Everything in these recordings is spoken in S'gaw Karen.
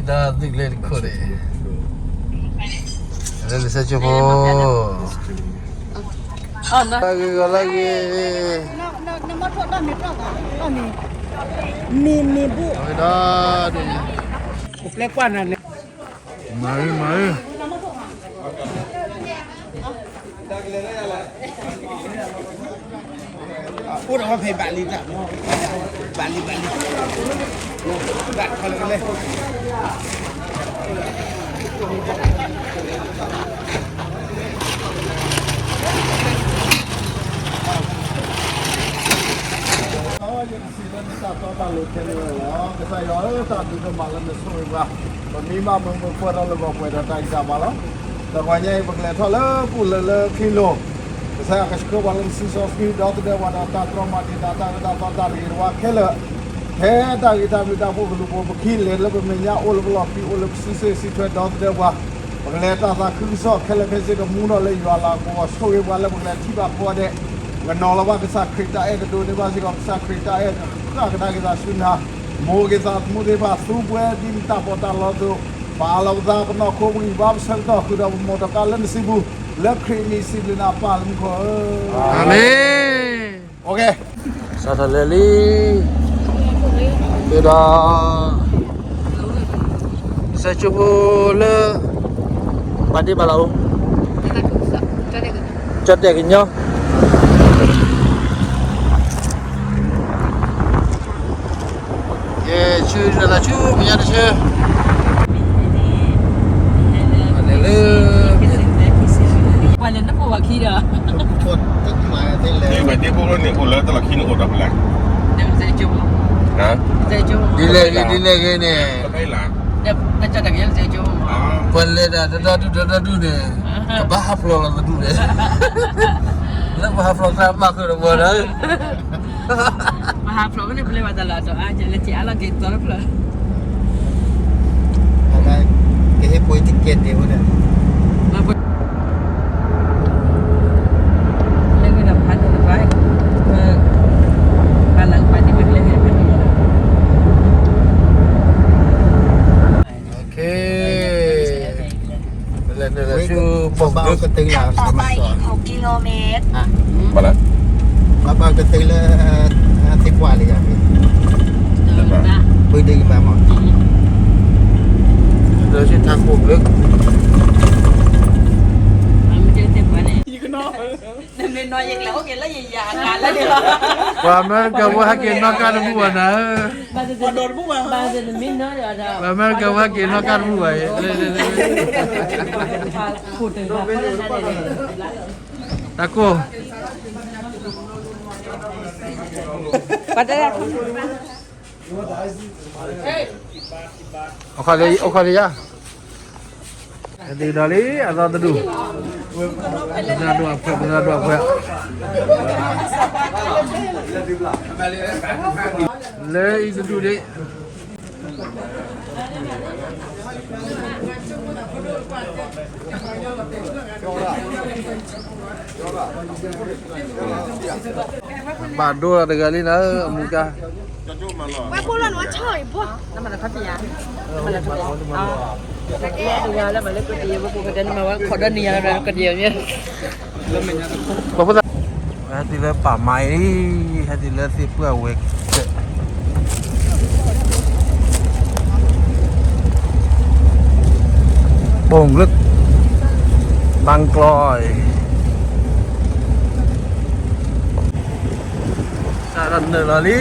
တၢ်သုးကျဲတခိၣ်န့ၣ်, လၢလံာ်စီဆှံဖိ, လၢဂ့ၤဂီၤလၢဂ့ၤ, မ့ၢ်မ့ၢ်ဘိၣ်, မၤဧၢ မၤဧၢ. အိၣ်ဒီးဝဲဖဲဘၣ်လံ, ဘၣ်လံ, ဘၣ်လံ, ဘၣ်ခီလၢကလဲၣ်. ယကစံးလၢနတၢ်တီတၢ်လိၤခဲလၢာ်လီၤ. ကစၢ်ယွၤဧၢ, တၢ်ဒုးကမၣ်လၢနဆိၣ်ဂ့ၤပှၤ, ပမံဘၣ်မုာ်မုာ်ပှဲၤထီၣ်လၢဂီၤပှဲၤဒီးတၢ်ဂံၢ်တၢ်ဘါလီၤ. ဒီးပှၤညါအံၤပကလဲၤထီၣ်လၢပူၤလၢလၢခံလိၤ, ကစၢ်ယွၤကဆှၢပှၤလၢနစုစီဆှံ ဒီသဒၢပှၤဒီးတၢ်တြီမၤတံာ်တာ် တၢ်အၢတၢ်သီတၢ်တဂ့ၤတဝါခဲလၢာ်, ထဲတၢ်ဂ့ၤတၢ်ဘျုးတၢ်ဖှိၣ်ကလူၤဖိ ပကဟံးလဲၤလၢပမဲာ်ညါအိၣ်လၢပလီၢ်ခံ အိၣ်လၢပစုစ့ၣ်စုထွဲ ဒီသဒၢပှၤ, ပကလဲၤတၢ်သးခုကစီၣ်ခဲလၢာ်ခဲဆ့ ကမူဒီးလၢယွၤလၤကပီၤ ဆိၣ်ဂ့ၤပှၤလၢပကလဲၤထံၣ်ဘၣ်ကိးဂၤဒဲး, ကနီၤလီၤဘၣ်ကစၢ်ခရံာ်တၢ်အဲၣ် ကဒိးန့ၢ်ဘၣ်စ့ၢ်ကီးကစၢ်ခရံာ်တၢ်အဲၣ် ကဃၣ်ကဒါက့ၤသးဆူနၤ, မိၢ်က့ၤသးသမူသ့ၣ်တဖၣ် သူပှဲၤဒ်နတၢ်ပီးတၢ်လီအသိး, ပာ်လီၤပသးပနီၢ်ခိပဂံၢ်ဘါပဆၢကတီၢ်ဃုာ်ဒီးပမိၢ်တကးလၢနစုပူၤ, လၢခရံာ်အမံၤစံးဘျုးနၤပၢ်လၢမူခိၣ်ဧၢ, အၤမ့ၣ်. စးထီၣ်လဲၤလံ, ဒီး ကစၢ်ယွၤဖိလၢ ပာ်ဒ့ၣ်ပာ်လီၤအိၣ်, ကၠီၣ်တဲၣ်ကညီ, ယဲၢ်ဆူ နသးဆူမဲာ်ညါတဆၢ, လၢ ပှၤလဲၤနဖိဝၤခံဒီး ဒ်လဲၣ်ဂ့ၤ ဒ်လဲၣ်ဂ့ၤန့ၣ်, ပှၤလဲၤတၢ်တဒီဒူၣ်တဒီဒူၣ်န့ၣ်, ကဘၣ်ဟးဖျိးလီၤတဒူၣ်န့ၣ်, လၢပဟးဖျိးသးဘၣ်ဃုာ်ဒီးပှၤဒီး, ပဟးဖျိးန့ၣ် ပလဲၤဘၣ်တၢ်လီၢ်တတီၤအါ လဲၤစံးအါလီၤက့ၤသီတဖျၢၣ်, ကဟ့ၣ်ပှ့ၤတကဲးတ့ၢ်ဝဲဒၣ် လၢနုာ်လီၤဆူ ပဘၣ်အိၣ်ကတၢၢ်လၢ ဘၣ်လၢ ဘၣ်ဘၣ်ကတၢၢ်လၢ သ့ၣ်ပှၢ်လၢယၤ ပဒုးမၤမး လၢဆ့ထးခိၣ်လၢ ပှၤအမဲရကၤဖိဟဲက့ၤနီၣ်ကါတဘူၣ်ဘၣ်နၤဧၢ, ပှၤအမဲရကၤဖိဟဲက့ၤနီၣ်ကါတဘူၣ်ဘၣ်အံၤ, တၢ်ကိၢ် အိၣ်ခိးလၢယၤ, ဟဲသံဒီးလံ အသီတဒူၣ်, ပသရၣ်ဒိၣ်အဖှဲး ပသရၣ်ဒိၣ်အဖှဲး, လၢအံၤတဒူၣ်ဒံး ဘၣ်ဒိလီၤတဂၤလံနၤဧၢ အမူဒါ, ဝဲဖိလီၤနဝဲထီၣ်အံၤဘီ, နမၤလၢခီပယါ, တဂၤလၢမၤလၢကတယဲၢ် ဝဲဖိကတဲနမၤဝဲခီဒီနံၤယါလၢကတယဲၢ်မ့ၢ်, ပှၤဖိသၣ်, ဟဲတုၤလၢပာ်မါအံၤ, ဟဲတုၤလၢသ့ၣ်ပှၢ်ဝဲကဲ ပိာ်ကျိ, ဘၣ်ကျီအံၤ, စးထီၣ်နုာ်လီၤ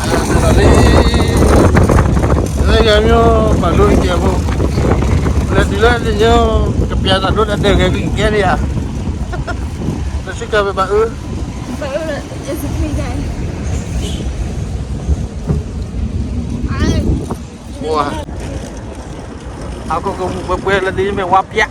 လံ နုာ်လီၤလံ, လၢယၤမ့ၢ်ဘၣ်ဒိကဲဖိ, လဲၤတုၤလၢညိ ကပျၢ်တၢ်ဒိတၢ်တဲာ်ဂဲၤကကဲလံဧါ, လၢဆံကၢ်ပဘၣ်အၢ ဘၣ်အၢ အကိၣ်ကမူၣ်ပှဲၤပှဲၤလၢဒ်မ့ၢ်ဝါပျၢ်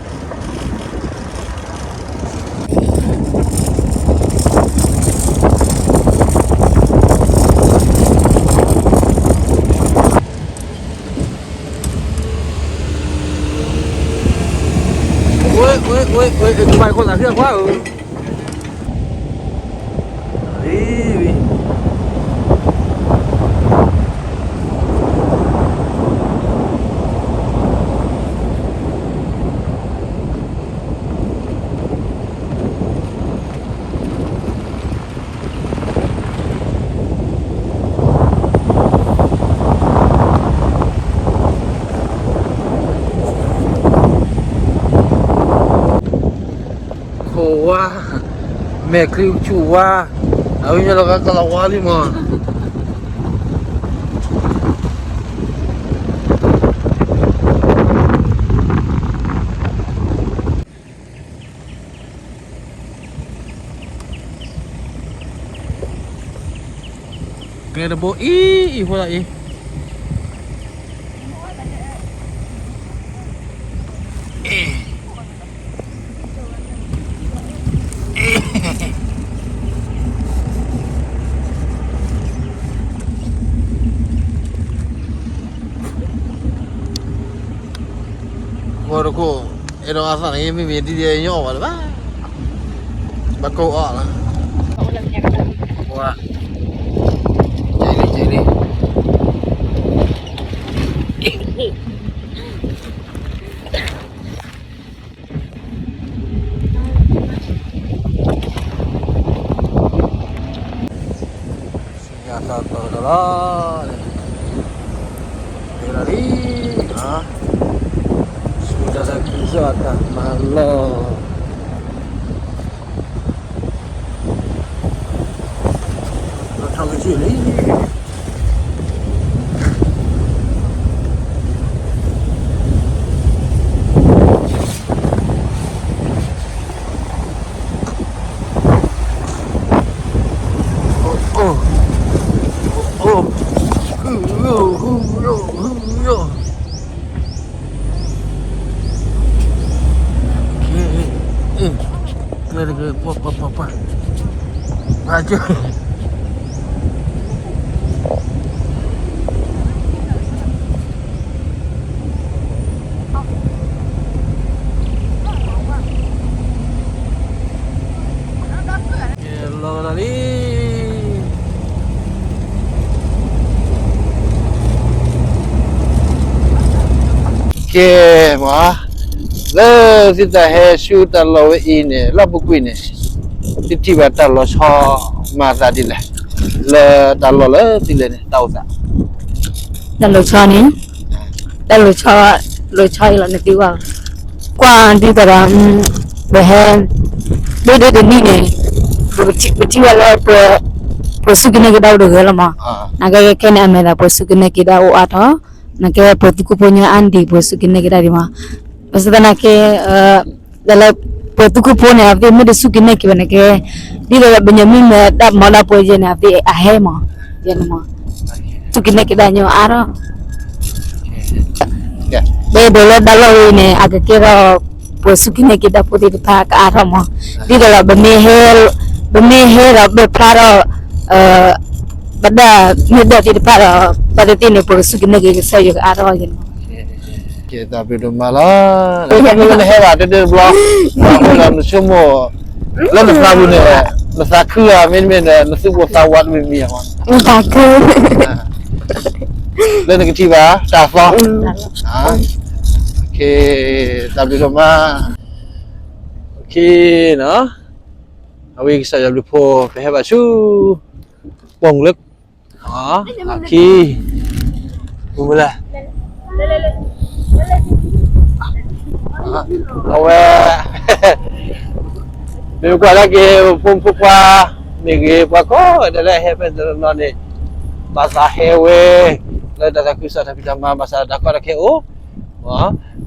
ဝဲ ဝဲ ဝဲ ဝဲ ကဘၣ်ခိၣ်သးဟံၣ်အကွၢ်ဧၢ ခိၣ်ဝါ, မဲာ်ချံဆူၣ်ဝါ, အဝဲညါလီၤကလီၤဝါလံမး. ကျဲတဘိအံၤ အံၤဃိလီၤအံၤ ဂီၤတခိၣ် အဲၣ်ဒိးအသးန့ၣ် မ့မ့ၢ်ဒ်ယညိၣ်အီၣ်ဘၣ်လၢၤဘၣ်, ဘၣ်ကိးအီၣ်လီၤ, ဝါ, ကဲလံ ကဲလံ. ဆူညါတၢ်တီတၢ်လီၤ, ကဲလီၤလံ, ဆူတၢ်သးခုကစီၣ်အတၢ်မၤလီၢ်, လီၤထီၣ်ကစၢၢ်လံ. ကျဲတက့ၢ် ပှၤ ပှၤ ပှၤ ပှၤ ပှၤကၢ ကဲလီၤလီၤလံ. ကဲမး, လၢသုတၢ်ဟဲဆူတၢ်လီၢ်ဝဲအံၤန့ၣ် လၢအပူၤကွံာ်န့ၣ် သုထံၣ်ဘၣ်တၢ်လီၤဆီမၤအသးဒ်လဲၣ်, လၢတၢ်လီၢ်လၢသုလဲၤန့ၣ် တၢ်အိၣ်သး တၢ်လီၤဆီန့ၣ်, တၢ်လီၤဆီ, လီၤဆီအံၤလီၤနသံကွၢ်, ကွၢ်ဒ်သိးဒီး ပဟဲ ဒ်ဒ်တနံၣ်န့ၣ် ပထံၣ်ဝဲလၢ ပှၤစူၢ်က့ၤနာ်က့ၤတၢ်အိၣ်တဂၤလီၤမး, နာ်က့ခဲန့ၣ် အမဲာ်သးပှၤစူၢ်က့ၤနာ်က့ၤတၢ်အိၣ်အါထီၣ်, နာ်က့ပှၤသူခိၣ်ဖိညါအါဒံး ပှၤစူၢ်က့ၤနာ်က့ၤတၢ်ဒံးမး, ဘၣ်ဆၣ်သနာ်က့ လၢပှၤသူခိၣ်ဖိန့ၣ် အဝဲသ့ၣ်မ့ၢ်တစူၢ်က့ၤနာ်က့ၤဘၣ်နာ်က့, ဒ်သိးဒီးပညိၣ်မ့ၢ်မၤတၢ်မၤတၢ်ပှဲၤယဲန့ၣ် အဝဲသ့ၣ်အဟဲမး, ယဲန့ၣ်မး, စူၢ်က့ၤနာ်က့ၤတၢ်ညီအါထီၣ်, ဒ်သိးလၢတၢ်လီၢ်ဝဲအံၤန့ၣ် အကကဲထီၣ် ပှၤစူၢ်က့ၤနာ်က့ၤတၢ်ဖိသ့ၣ်တဖၣ်ကအါထီၣ်မး, ဒ်သိးဒီး ပမ့ၢ်ဟဲဒီးပဖျါထီၣ် ပတၢ်မ့ၢ်တၢ်သ့ၣ်တဖၣ်ဒီး ဘၣ်သ့ၣ်သ့ၣ်န့ၣ် ပှၤစူၢ်က့ၤနာ်က့ၤကစၢ်ယွၤကအါထီၣ်ယဲန့ၣ်မး. ကဲသးဘျုးဒိၣ်မးလီၤ. မ့ၢ်လၢနဟဲဘၣ်တဲတဲတဘျီ, အဃိဒီးနဆိကမိၣ် လၢနသးပူၤန့ၣ် နသးခုဧါ မ့တမ့ၢ်နသူၣ်ပိၢ်သးဝးတမံၤမံၤဧါ. လၢနကထံၣ်ဘၣ်တၢ်သီ, သးဘျုးဒိၣ်မး. အဝဲကစၢ်ယွၤဘျုးဖိ ပဟဲဘၣ်ဆူ ပိာ်မုၣ်လၢ အခံ မ့ၢ်လဲၣ်, အဝဲ မ့ၢ်ကွၢ်လၢက့ၤ ဖိမုၣ်ဖိခွါမ့ၢ်ဂ့ၤ ပှၤကိးဂၤဒဲးလၢအဟဲဖဲတနီၤနီၤန့ၣ် ဘၣ်သးဟဲဝဲ လၢတၢ်သးခုကစီၣ်တၢ်ဖံးတၢ်မၤ ဘၣ်ဆၣ်တၢ်ကီတၢ်ခဲအိၣ်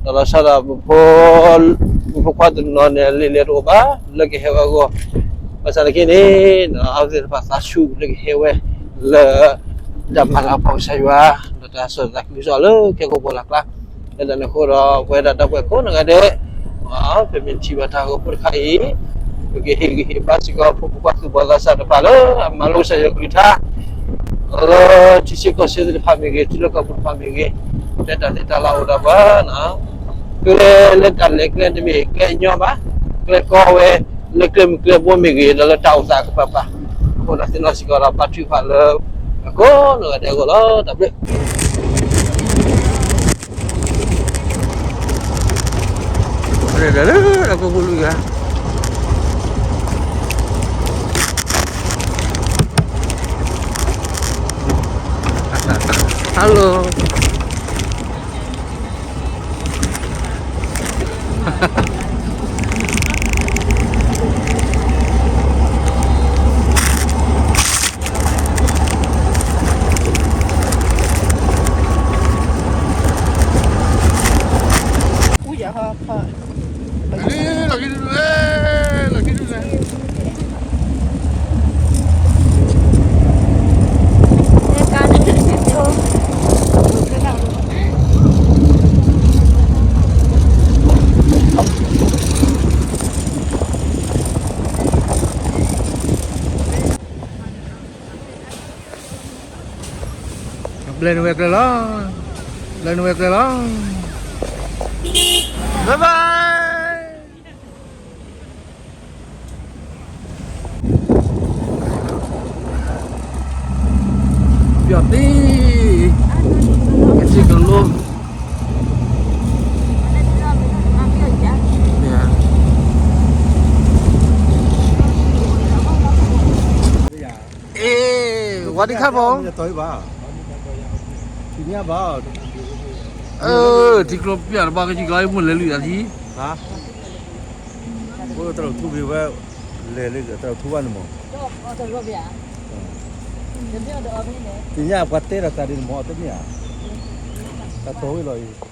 ဒီးလီၤဆီဒီး ဖိမုၣ်ဖိခွါတနီၤန့ၣ် လံာ်လဲၢ်တအိၣ်ဘၣ် လၢကဟဲဝဲအဂီၢ်, ဘၣ်ဆၣ်သနာ်က့န့ၣ် အဝဲသ့ၣ်တဖၣ်သးဆူၣ်လၢကဟဲဝဲ လၢ တၢ်မၤလၤကပီၤကစၢ်ယွၤ ဒီးတၢ်စိတၢ်သးခုကစီၣ်လၢခဲကိာ်ပူၤလၢ်ကျါ, လၢတၢ်န့ၣ်အဃိဒီး ပဝဲဒၣ်ဒီပုၢ်ဝဲၢ်ကိးဂၤဒဲး ပမ့ၢ်ထံၣ်ဘၣ်တၢ်ဂီၤဖိတခါအံၤ ပကဟ့ၣ်ဂံၢ်ဟ့ၣ်ဘါစ့ၢ်ကီး ဖိမုၣ်ဖိခွါသူၣ်ဘီၣ်သးစၢ်တဖၣ်လၢ အမၤလိကစၢ်ယွၤကလုၢ်ကထါ လၢထံဆၢကီၢ်ဆၢသ့ၣ်တဖၣ်မ့ၢ်ဂ့ၤ ထံလီၢ်ကီၢ်ပူၤတဖၣ်မ့ၢ်ဂ့ၤ, လၢတၢ်သ့တၢ်လၢအိၣ်ဒီးပှၤန့ၣ် ကျဲလၢတၢ်လဲၤကျဲတမ့ၢ်ကျဲညီဘၣ်, ကျဲကီဝဲ လၢကျဲမုၢ်ကျဲဘိမ့ၢ်ဂ့ၤ ဒီးလၢတၢ်အိၣ်သးကပၤပၤ, အဃိဒီးသ့ၣ်နီၣ်စ့ၢ်ကီးဒီးဘါထုကဖၣ်လၢ အကိးနီၢ်ဂၤဒဲးအဂီၢ်လီၤ. တၢ်ဘျုး လၢတၢ်ကိၢ်ပူၤလွံၢ်ဂၤ Hello. ဘျဲၣ်နဝဲကျဲလီၤ, ဘျဲၣ်နဝဲကျဲလီၤ, bye bye. ပျီၢ်သံ, ကစံၣ်ကလိ, အ့, ဝါဒံခါဘီ, အၢ, ထံကျိပျၢ်တဘၣ်ကစံၣ်ကျီ မ့ၢ်လဲၤလုၢ်အထံ, အိၣ်တရူးထူဂ့ၤဝဲ, လဲၤလၢတရူးထူဘၣ်န့ၣ်မး, သ့ၣ်ညါပှၤတဲဒီးသးဒ်န့ၣ်မး တမ့ၢ်ဧါ, တၢ်တီၢ်ဝဲလီၤအံၤ